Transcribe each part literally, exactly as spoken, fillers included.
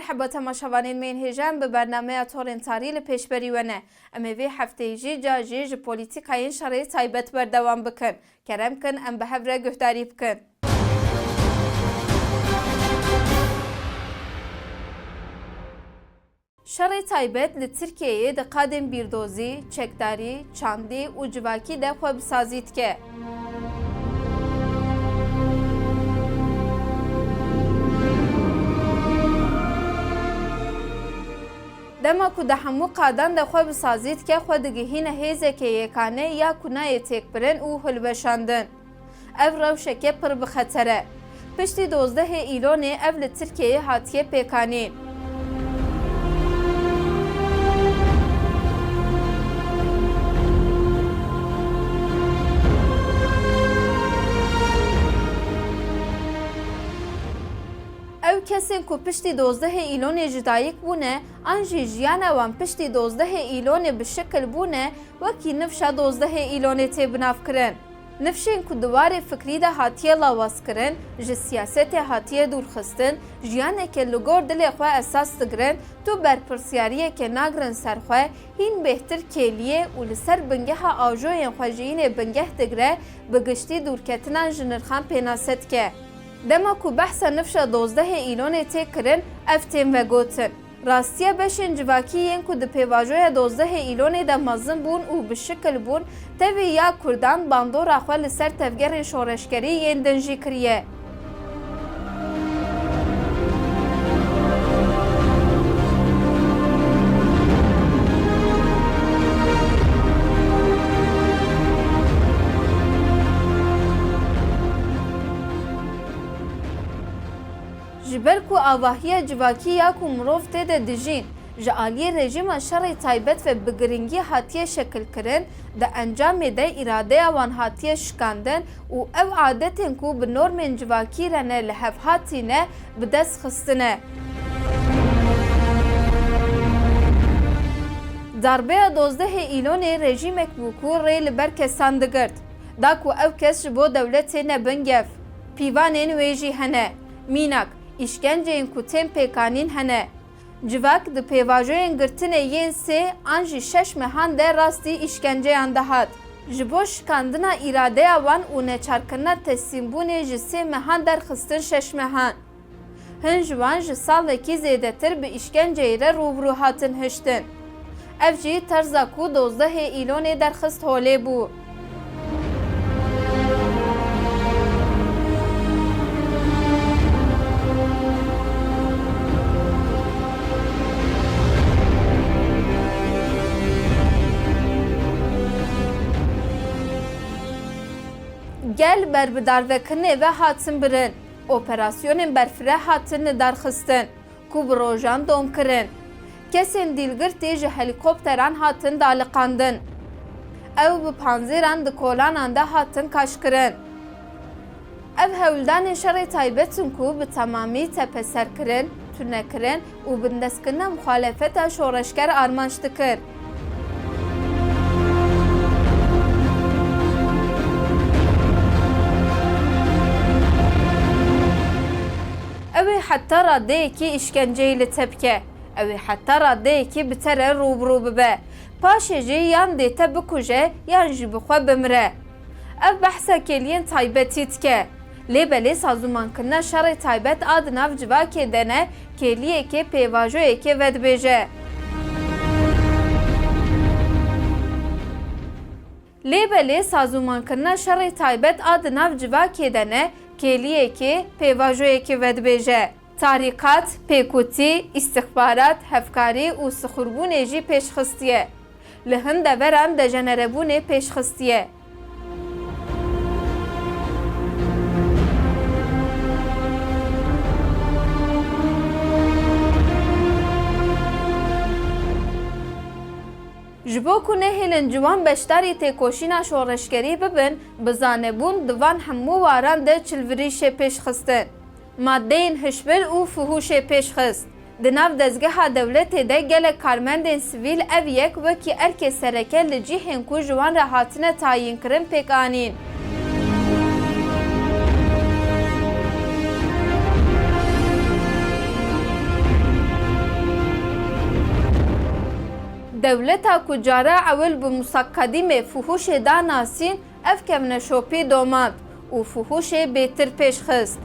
Heba temaşevanên me yên hêja, em bi bernameya Torên Tarî li pêşberî we ne. Em ê vê hefteyê jî carjî ji polîtîkayên şerê taybet berdewam bikin. Kerem kin em bi hev re guhdarî bikin. Şerê taybet li Tirkiyeyê di qadên bîrdozî, çekdarî, çandî û civakî de xwe bi sazî dike. Dema ku di hemû qadan de xwe bi sazî dike, xwe digihîne hêzeke yekane ya ku nayê têkbirin û hilweşandin. Ev rewşeke pir bi xeter e. Piştî dozdehê Îlonê ev li Tirkiyeyê hatiye pêkanîn. Ew kesên ku piştî dozdehê Îlonê ji dayik bûne, an jî jiyana wan piştî dozdehê Îlonê bi şikil bûne, wekî nifşa dozdehê Îlonê tê binavkirin. Nifşên ku di warê fikrî de hatiye lawazkirin, ji siyasetê hatiye dûrxistin, jiyaneke li gor dilê xwe esas digirin, tu berpirsiyariyeke nagirin ser xwe, hîn bêhtir kêliyê û li ser bingeha ajoyên xwe jiyînê bingeh digire, bi giştî dûrketinan ji nirxan pênase dike. Dema ku behsa nifşa dozdehê Îlonê tê kirin, ev tên vegotin. Rastiya beşên civakî yên ku di pêvajoya dozdehê Îlonê de mezin bûn û bi şikil bûn, tevî ya Kurdan bandora xwe li ser tevgerên şoreşgerî yên din jî kiriye. Ji ber ku avahiya civakî ya ku mirov tê de dijîn, ji aliyê rejîma şerê taybet ve bi giringî hatiye şekilkirin, di encamê de îradeya wan hatiye şikandin û ew adetên ku bi normên civakî re ne li hev hatî ne, bi dest xistine. Darbeya dozdehê Îlonê rejîmek bû ku rê li ber kesan digirt. Da ku ew kes ji bo dewletê ne bingef. Pîvanên wê jî hene. Mînak, îşkenceyên ku tên pêkanîn hene. Civak di pêvajoyên girtinê yên sê an jî şeş mehan de rastî îşkenceyan dihat. Ji bo şikandina îradeya wan û neçarkirina teslîmbûnê ji sê mehan derxistin şeş mehan. Hin ji wan ji salekî zêdetir bi îşkenceyê re rû bi rû hatin hiştin. Ev jî terza ku dozdehê Îlonê derxist holê bû. Gel berbidarvekirinê ve hatin birin. Operasyonên berfireh hatin lidarxistin, ku bi rojan dom kirin. Kesên dîlgirtî ji helîkopteran hatin daliqandin. Ew bi panzêran di kolanan de hatin kaşkirin. Ev hewldanên şerê taybet in ku bi temamî tepeserkirin, tunekirin û bindestkirina muxalefeta şoreşger armanc dikir. Ew ê heta radeyekî îşkenceyê li te bike. Ew ê heta radeyekî bi te re rû bi rû bibe. Paşê jî yan dê te bikuje, yan jî bi xwe bimire. Ev behsa kêliyên taybetî dike. Lê belê sazûmankirina şerê taybet a di nav civakê de ne, kêliyekê pêvajoyekê vedibêje. Lê belê sazûmankirina şerê taybet a di nav civakê de ne, kêliyekê pêvajoyekê vedibêje. Tarîqat, pêkûtî, îstixbarat, hevkarî û sixurbûnê jî pêş xistiye. Li hin deveran dejenerebûnê pêş xistiye. Ji bo ku nehêlin ciwan beşdarî têkoşîna şoreşgerî bibin, bi zanebûn di van hemû waran de çilvirîşê pêş xistin. Madeyên hişbir û fuhûşê pêş xist. Di nav dezgeha dewletê de gelek karmendên sivîl ev yek wekî erkê sereke li cihên ku ji wan re hatine tayînkirin pêk anîn. Dewleta ku cara ewil bi musakkadîmê fuhuşê da nasîn, ev kevneşopî domand û fuhuşê bêtir pêş xist.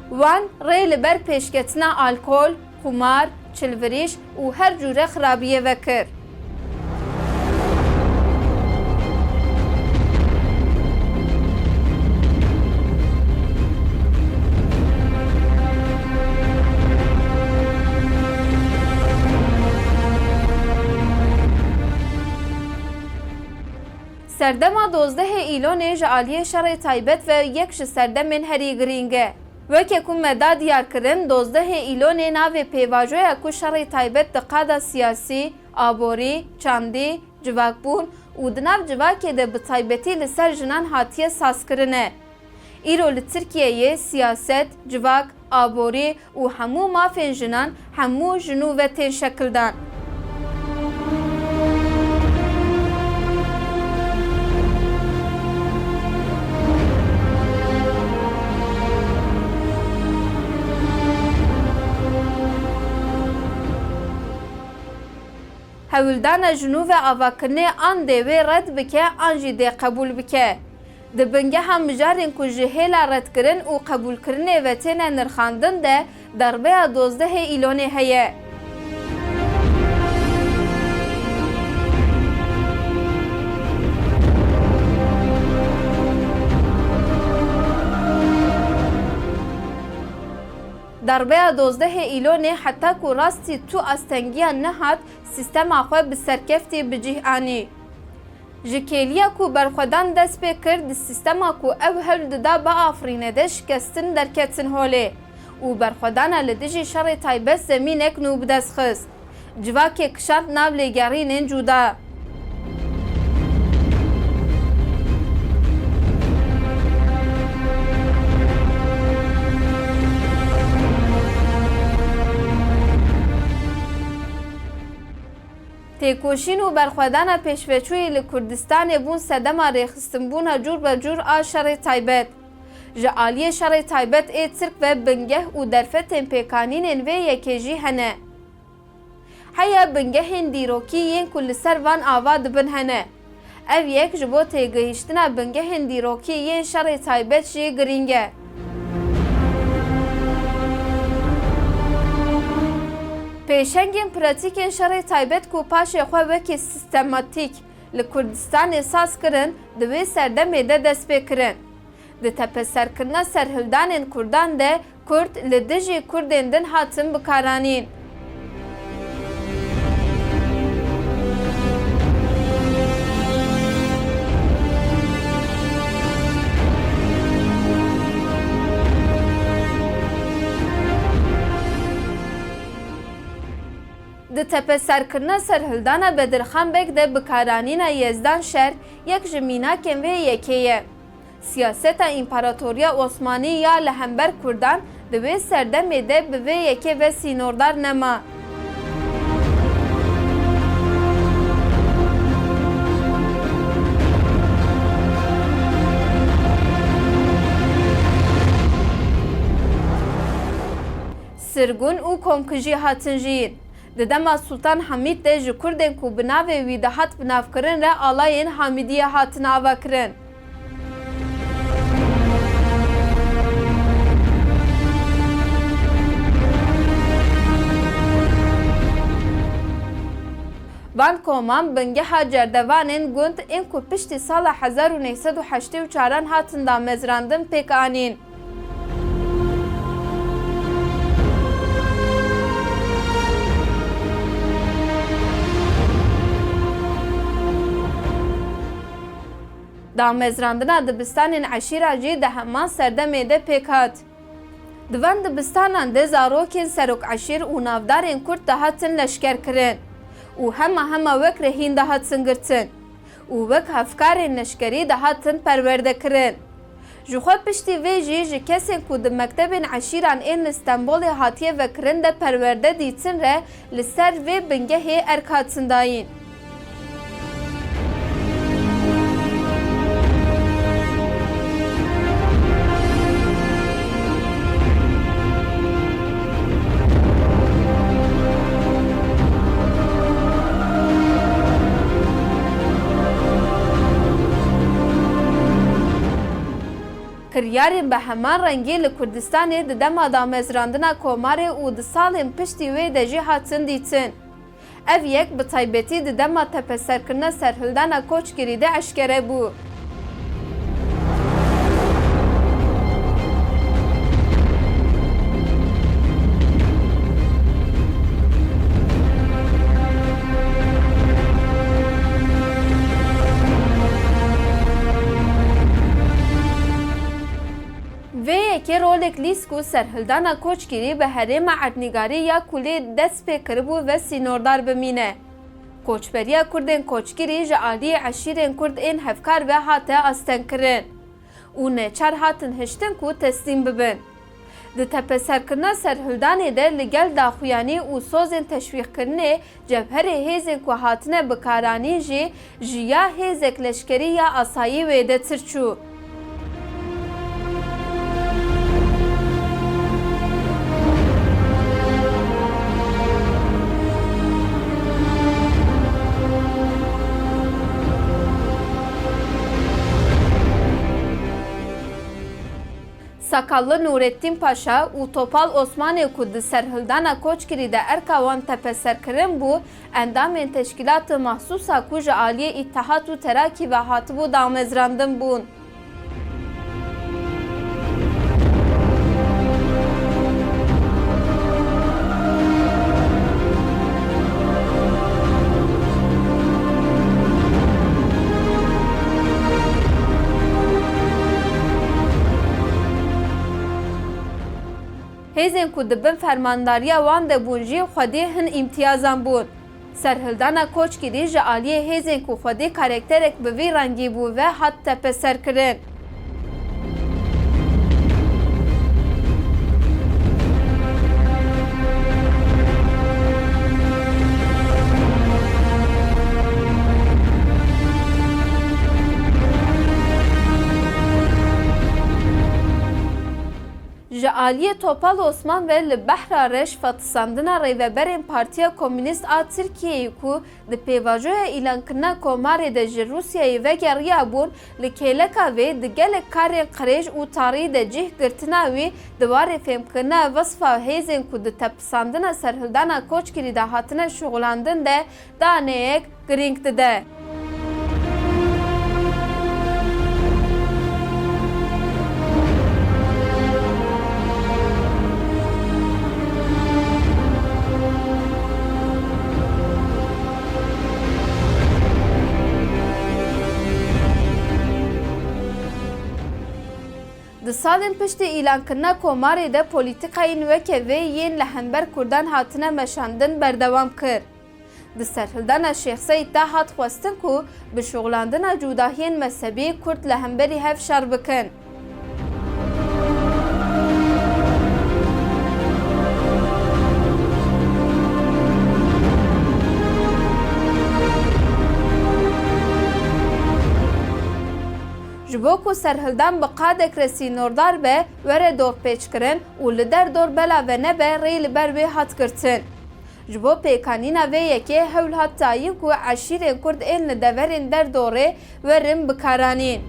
Wan rê li ber pêşketina alkol, qumar, çilvirîş û her cûre xirabiyê vekir. Serdema dozdehê Îlonê ji aliyê şerê taybet ve yek ji serdemên herî girîng e. Weke ku me da diyar kirin, dozdehê Îlonê navê pêvajoya ku şerê taybet di qada siyasî, aborî, çandî, civakbûn û di nav civakê de bi taybetî li ser jinan hatiye sazkirin e. Îro li Tirkiyeyê siyaset, civak, aborî û hemû mafên jinan hemû ji nû ve tên şekildan. Hewldana ji nû ve avakirinê an dê wê red bike an jî dê qebûl bike. Di bingeha mijarên ku ji hêla redkirin û qebûlkirinê ve têne nirxandin de darbeya dozdehê Îlonê heye. Darbeya dozdehê Îlonê heta ku rastî tu astengiyan nehat, sîstema xwe bi serkeftî bi cih anî. Ji kêliya ku berxwedan dest pê kir, di sîstema ku ew hewl dida biafirîne de şikestin derketin holê û berxwedana li dijî şerê taybet zemînek nû bi dest xist. Civakê kişand nav lêgerînên cuda. Têkoşîn û berxwedana pêşveçûyî li Kurdistanê bûn sedema rêxistinbûna cûr be cûr a şerê taybet. Ji aliyê şerê taybet ê Tirk ve bingeh û derfetên pêkanînên vê yekê jî hene. Heya bingehên dîrokî yên ku li ser van ava dibin hene. Ev yek ji bo têgihiştina bingehên dîrokî yên şerê taybet jî girîng e. Pêşengên pratîkên şerê taybet ku paşê xwe wekî sîstematîk li Kurdistanê saz kirin, di wê serdemê de dest pê kirin. Di tepeserkirina serhildanên Kurdan de Kurd li dijî Kurdên din hatin bikaranîn. Di tepeserkirina serhildana Bedirxan Beg de bikaranîna Yezdan Şer yek ji mînakên vê yekê ye. Siyaseta Împaratoriya Osmanî ya li hember Kurdan di wê serdemê de bi vê yekê ve sînordar nema. Sirgûn û komkujî hatin jiyîn. Di dema Sultan Hamîd de ji Kurdên ku bi navê wî dihat binavkirin re alayên Hamîdiyê hatin avakirin. Van koman bingeha cerdevanên gund ên ku piştî sala hezar û neh sed û heştê û çaran hatin damezrandin pêk anîn. Damezrandina dibistanên eşîra jî di heman serdemê de pêk hat. Di van dibistanan de zarokên serok eşîr û navdarên Kurd dihatin leşkerkirin û hema hema wek rehîn dihatin girtin û wek hevkarên leşkerî dihatin perwerdekirin. Ji xwe piştî vê jî ji kesên ku di mektebên eşîran ên li Stenbolê hatiye vekirin de perwerde dîtin re li ser vê bingehê erk hatin dayîn. Kiryarên bi heman rengî li Kurdistanê di dema damezrandina komarê û di salên piştî wê de jî hatin dîtin. Ev yek bi taybetî di dema tepeserkirina serhildana Koçgirî de eşkere bû. Vê yekê rolek lîsk û serhildana Koçgirî bi herêma erdnîgarî ya Kulê dest pê kiribû ve sînordar bimîne. Koçberiya Kurdên Koçgirî ji aliyê eşîrên Kurd ên hevkar ve hate astengkirin û neçar hatin hiştin ku teslîm bibin. Di tepeserkirina serhildanê de li gel daxuyanî û sozên teşwîqkirinê cevherê hêzên ku hatine bikaranîn jî ji ya hêzek leşkerî ya asayî wêdetir çû. Sakallı Nurettin Paşa û Topal Osmanê ku di serhildana Koçgirî de erka wan tepeserkirin bû, endamên teşkîlatê mahsûsa ku ji aliyê Îttihat û Terakî ve hatibû damezrandin bûn. Hêzên ku di bin fermandariya wan de bûn jî xwedî hin îmtiyazan bûn. Serhildana Koçgirî ji aliyê hêzên ku xwedî karekterek bi vî rengî bû ve hat tepeserkirin. Ji aliyê Topal Osman ve li Behra Reş fetisandina rêveberên Partiya Komûnîst a Tirkiyeyê ku di pêvajoya îlankirina komarê de ji Rûsyayê vegeriyabûn, li kêleka vê di gelek karên qirêj û tarî de cih girtina wî di warê fêmkirina wesfa hêzên ku di tepisandina serhildana Koçgirî de hatine şixulandin de daneyek girîng dide. Di salên piştî îlankirina komarê de polîtîkayên weke vê yên li hember Kurdan hatine meşandin berdewam kir. Di serhildana Şêx Seîd de hat xwestin ku bi şixulandina cudahiyên mezhebî Kurd li hemberî hev şer bikin. Ji bo ku serhildan bi qadek re sînordar be, were dorpêçkirin û li der dor bela venebe rê li ber wê hat girtin. Ji bo pêkanîna vê yekê hewl hat dayîn ku eşîrên Kurd ên li deverên derdorê werin bikaranîn.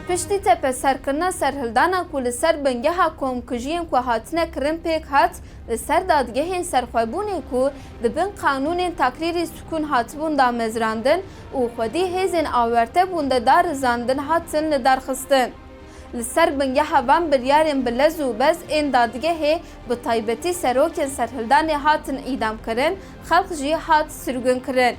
Piştî tepeserkirina serhildana ku li ser bingeha komkujiyên ku hatine kirin pêk hat, li ser dadgehên serxwebûnê ku di bin qanûnên takrîrî sukûn hatibûn damezrandin û xwedî hêzên awerte bûn de darizandin hatin li dar xistin. Li ser bingeha van biryarên bi lez û bez ên dadgehê, bi taybetî serokên serhildanê hatin îdamkirin, xelk jî hat sirgûnkirin.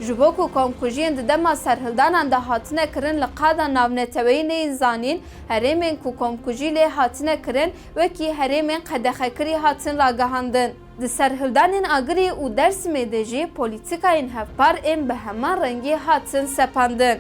Ji bo ku komkujiyên di dema serhildanan de hatine kirin li qada navneteweyî neyên zanîn, herêmên ku komkujî lê hatine kirin wekî herêmên qedexekirî hatin ragihandin. Di serhildanên Agirî û Dêrsimê de jî polîtîkayên hevpar ên bi heman rengî hatin sepandin.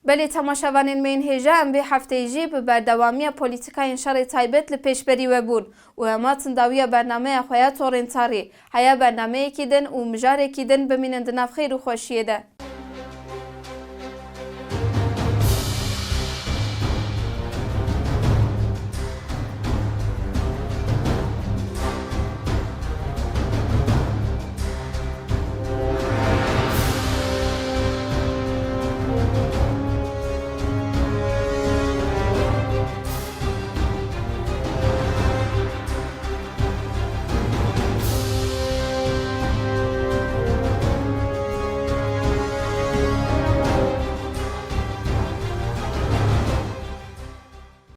Belê temaşevanên me yên hêja, em vê hefteyê jî bi berdewamiya polîtîkayên şerê taybet li pêşberî we bûn û ema tindawiya bernameya xwe ya torên tarî, heya bernameyekî din û mijarekî din bimînin di nav xêr û xweşiyê de.